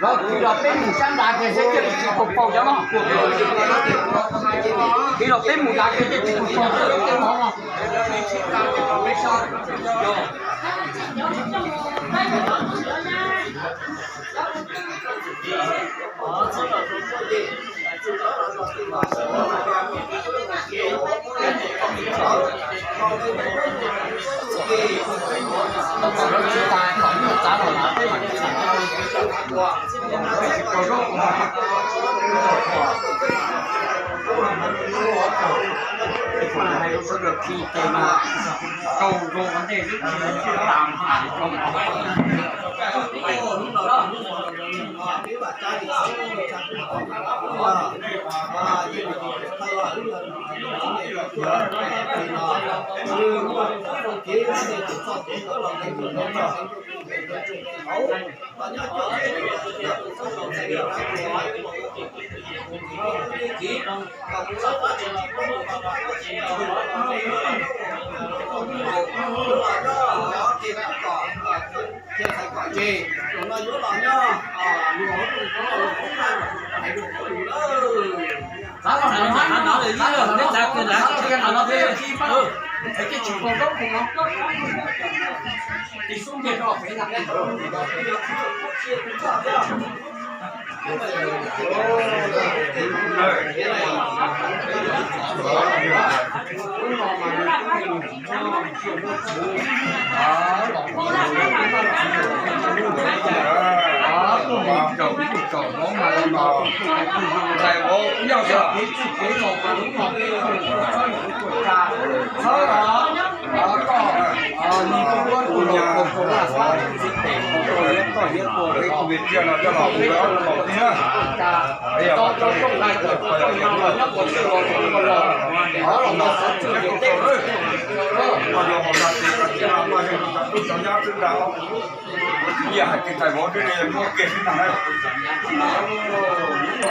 Los, tig los peb mus sab nrad ces seb cia li tsis pom paus cov no. Tig los peb mus nrad ces cia li tsis pom paus cov no. Tus tis no coj los ua ob tug laus thiab. Yog ua tau zoo hais tias tus tis no nyob puas tsuaj los tus tis no los, los xov txwm ces tej no yog haus dag tes no ces mas yog cov tub cov nyab xwb ntag. Yog hais tias tais vauv twb muab kiag xwb ntag na.